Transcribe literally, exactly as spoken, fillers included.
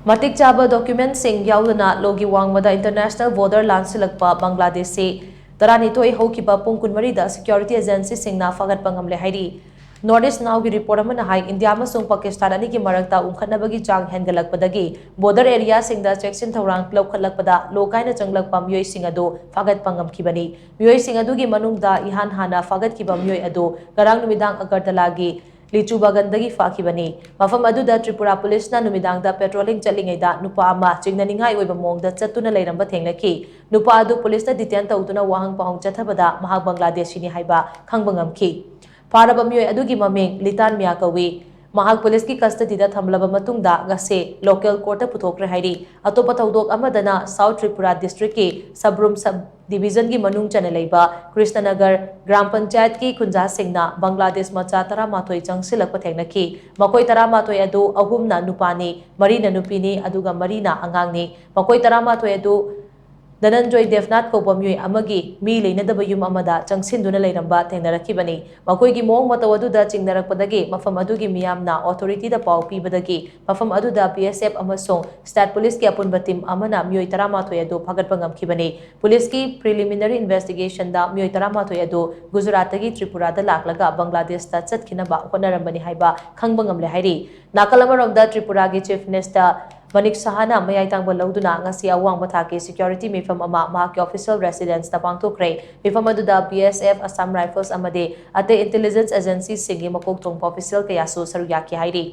ꯃꯇꯤꯛ ꯆꯥꯕ ꯗꯣꯀ꯭ꯌꯨꯃꯦꯟꯠꯁꯤꯡ ꯌꯥꯎꯗꯅ ꯂꯣꯒꯤ ꯋꯥꯡꯃꯗ ꯏꯟꯇꯔꯅꯦꯁꯅꯦꯜ ꯕꯣꯔꯗꯔ ꯂꯥꯟꯁꯤꯜꯂꯛꯄ ꯕꯪꯒ꯭ꯂꯥꯗꯦꯁꯤ ꯇꯔꯥꯅꯤꯊꯣꯏ ꯍꯧꯈꯤꯕ ꯄꯨꯡ ꯀꯨꯟꯃꯔꯤꯗ ꯁꯦꯀ꯭ꯌꯨꯔꯤꯇꯤ ꯑꯦꯖꯦꯟꯁꯤꯁꯤꯡꯅ ꯐꯥꯒꯠꯄ ꯉꯝꯂꯦ ꯍꯥꯏꯔꯤ꯫ ꯅꯣꯔꯠ ꯏꯁ ꯅꯥꯎꯒꯤ ꯔꯤꯄꯣꯔꯠ ꯑꯃꯅ ꯍꯥꯏ, ꯏꯟꯗꯤꯌꯥ ꯑꯃꯁꯨꯡ ꯄꯥꯀꯤꯁꯇꯥꯟ ꯑꯅꯤꯒꯤ ꯃꯔꯛꯇ ꯎꯪꯈꯠꯅꯕꯒꯤ ꯆꯥꯡ ꯍꯦꯟꯒꯠꯂꯛꯄꯗꯒꯤ ꯕꯣꯔꯗꯔ ꯑꯦꯔꯤꯌꯥꯁꯤꯡꯗ ꯆꯦꯛꯁꯤꯟ ꯊꯧꯔꯥꯡ ꯂꯧꯈꯠꯂꯛꯄꯗ ꯂꯣ ꯀꯥꯏꯅ ꯆꯪꯂꯛꯄ ꯃꯤꯑꯣꯏꯁꯤꯡ ꯑꯗꯨ ꯐꯥꯒꯠꯄ ꯉꯝꯈꯤꯕꯅꯤ꯫ ꯃꯤꯑꯣꯏꯁꯤꯡ ꯑꯗꯨꯒꯤ ꯃꯅꯨꯡꯗ ꯏꯍꯥꯟ ꯍꯥꯟꯅ ꯐꯥꯒꯠꯈꯤꯕ ꯃꯤꯑꯣꯏ ꯑꯗꯨ ꯉꯔꯥꯡ ꯅꯨꯃꯤꯗꯥꯡ ꯑꯒꯔꯇꯂꯥꯒꯤ ꯂꯤꯆꯨꯕꯥꯒꯟꯗꯒꯤ ꯐꯥꯈꯤꯕꯅꯤ꯫ ꯃꯐꯝ ꯑꯗꯨꯗ ꯇ꯭ꯔꯤꯄꯨꯔꯥ ꯄꯨꯂꯤꯁꯅ ꯅꯨꯃꯤꯗꯥꯡꯗ ꯄꯦꯇ꯭ꯔꯣꯂꯤꯡ ꯆꯠꯂꯤꯉꯩꯗ ꯅꯨꯄꯥ ꯑꯃ ꯆꯤꯡꯅꯅꯤꯡꯉꯥꯏ ꯑꯣꯏꯕ ꯃꯑꯣꯡꯗ ꯆꯠꯇꯨꯅ ꯂꯩꯔꯝꯕ ꯊꯦꯡꯅꯈꯤ꯫ ꯅꯨꯄꯥ ꯑꯗꯨ ꯄꯨꯂꯤꯁꯅ ꯗꯤꯇꯦꯟ ꯇꯧꯗꯨꯅ ꯋꯥꯍꯪ ꯄꯥꯎꯍꯪ ꯆꯠꯊꯕꯗ ꯃꯍꯥꯛ ꯕꯪꯒ꯭ꯂꯥꯗꯦꯁꯤꯅꯤ ꯍꯥꯏꯕ ꯈꯪꯕ ꯉꯝꯈꯤ꯫ ꯐꯥꯔꯕ ꯃꯤꯑꯣꯏ ꯑꯗꯨꯒꯤ ꯃꯃꯤꯡ ꯂꯤꯇꯥꯟ ꯃꯤꯌꯥ ꯀꯧꯏ꯫ ꯃꯍꯥꯛ ꯄꯨꯂꯤꯁꯀꯤ ꯀꯁꯇꯗꯤꯗ ꯊꯝꯂꯕ ꯃꯇꯨꯡꯗ ꯉꯁꯤ ꯂꯣꯀꯦꯜ ꯀꯣꯔꯠꯇ ꯄꯨꯊꯣꯛꯈ꯭ꯔꯦ ꯍꯥꯏꯔꯤ꯫ ꯑꯇꯣꯞꯄ ꯊꯧꯗꯣꯛ ꯑꯃꯗꯅ ꯁꯥꯎꯠ ꯇ꯭ꯔꯤꯄꯨꯔꯥ ꯗꯤꯁꯇ꯭ꯔꯤꯛꯀꯤ ꯁꯕ꯭ꯔꯨꯝ ꯁꯕ ꯗꯤꯕꯤꯖꯟꯒꯤ ꯃꯅꯨꯡ ꯆꯟꯅ ꯂꯩꯕ ꯀ꯭ꯔꯤꯁꯅꯅꯒꯔ ꯒ꯭ꯔꯥꯝ ꯄꯟꯆꯥꯌꯠꯀꯤ ꯈꯨꯟꯖꯥꯁꯤꯡꯅ ꯕꯪꯒ꯭ꯂꯥꯗꯦꯁ ꯃꯆꯥ ꯇꯔꯥꯃꯥꯊꯣꯏ ꯆꯪꯁꯤꯜꯂꯛꯄ ꯊꯦꯡꯅꯈꯤ꯫ ꯃꯈꯣꯏ ꯇꯔꯥꯃꯥꯊꯣꯏ ꯑꯗꯨ ꯑꯍꯨꯝꯅ ꯅꯨꯄꯥꯅꯤ, ꯃꯔꯤꯅ ꯅꯨꯄꯤꯅꯤ, ꯑꯗꯨꯒ ꯃꯔꯤꯅ ꯑꯉꯥꯡꯅꯤ꯫ ꯃꯈꯣꯏ ꯇꯔꯥꯃꯥꯊꯣꯏ ꯑꯗꯨ ꯙꯅꯟꯖꯣꯏ ꯗꯦꯕꯅꯥꯊ ꯀꯧꯕ ꯃꯤꯑꯣꯏ ꯑꯃꯒꯤ ꯃꯤ ꯂꯩꯅꯗꯕ ꯌꯨꯝ ꯑꯃꯗ ꯆꯪꯁꯤꯟꯗꯨꯅ ꯂꯩꯔꯝꯕ ꯊꯦꯡꯅꯔꯛꯈꯤꯕꯅꯤ꯫ ꯃꯈꯣꯏꯒꯤ ꯃꯑꯣꯡ ꯃꯇꯧ ꯑꯗꯨꯗ ꯆꯤꯡꯅꯔꯛꯄꯗꯒꯤ ꯃꯐꯝ ꯑꯗꯨꯒꯤ ꯃꯤꯌꯥꯝꯅ ꯑꯣꯊꯣꯔꯤꯇꯤꯗ ꯄꯥꯎ ꯄꯤꯕꯗꯒꯤ ꯃꯐꯝ ꯑꯗꯨꯗ ꯕꯤ ꯑꯦꯁ ꯑꯦꯐ ꯑꯃꯁꯨꯡ ꯁ꯭ꯇꯦꯠ ꯄꯨꯂꯤꯁꯀꯤ ꯑꯄꯨꯟꯕ ꯇꯤꯝ ꯑꯃꯅ ꯃꯤꯑꯣꯏ ꯇꯔꯥꯃꯥꯊꯣꯏ ꯑꯗꯨ ꯐꯥꯒꯠꯄ ꯉꯝꯈꯤꯕꯅꯤ꯫ ꯄꯨꯂꯤꯁꯀꯤ ꯄ꯭ꯔꯤꯂꯤꯃꯤꯅꯔꯤ ꯏꯟꯚꯦꯁꯇꯤꯒꯦꯁꯟꯗ ꯃꯤꯑꯣꯏ ꯇꯔꯥꯃꯥꯊꯣꯏ ꯑꯗꯨ ꯒꯨꯖꯔꯥꯠꯇꯒꯤ ꯇ꯭ꯔꯤꯄꯨꯔꯥꯗ ꯂꯥꯛꯂꯒ ꯕꯪꯒ꯭ꯂꯥꯗꯦꯁꯇ ꯆꯠꯈꯤꯅꯕ ꯍꯣꯠꯅꯔꯝꯕꯅꯤ ꯍꯥꯏꯕ ꯈꯪꯕ ꯉꯝꯂꯦ ꯍꯥꯏꯔꯤ꯫ ꯅꯥꯀꯜ ꯑꯃꯔꯣꯝꯗ ꯇ꯭ꯔꯤꯄꯨꯔꯥꯒꯤ ꯆꯤꯐ ꯃꯤꯅꯤꯁꯇꯔ ꯃꯅꯤꯛ ꯁꯍꯥꯅ ꯃꯌꯥꯏ ꯇꯥꯡꯕ ꯂꯧꯗꯨꯅ ꯉꯁꯤ ꯑꯋꯥꯡꯕ ꯊꯥꯛꯀꯤ ꯁꯦꯀ꯭ꯌꯨꯔꯤꯇꯤ ꯃꯤꯐꯝ ꯑꯃ ꯃꯍꯥꯛꯀꯤ ꯑꯣꯐꯤꯁꯤꯌꯦꯜ ꯔꯦꯁꯤꯗꯦꯟꯁꯇ ꯄꯥꯡꯊꯣꯛꯈ꯭ꯔꯦ꯫ ꯃꯤꯐꯝ ꯑꯗꯨꯗ ꯕꯤ ꯑꯦꯁ ꯑꯦꯐ, ꯑꯁꯥꯝ ꯔꯥꯏꯐꯜꯁ ꯑꯃꯗꯤ ꯑꯇꯩ ꯏꯟꯇꯦꯂꯤꯖꯦꯟꯁ ꯑꯦꯖꯦꯟꯁꯤꯁꯤꯡꯒꯤ ꯃꯀꯣꯛ ꯊꯣꯡꯕ ꯑꯣꯐꯤꯁꯤꯌꯦꯜ ꯀꯌꯥꯁꯨ ꯁꯔꯨꯛ ꯌꯥꯈꯤ ꯍꯥꯏꯔꯤ꯫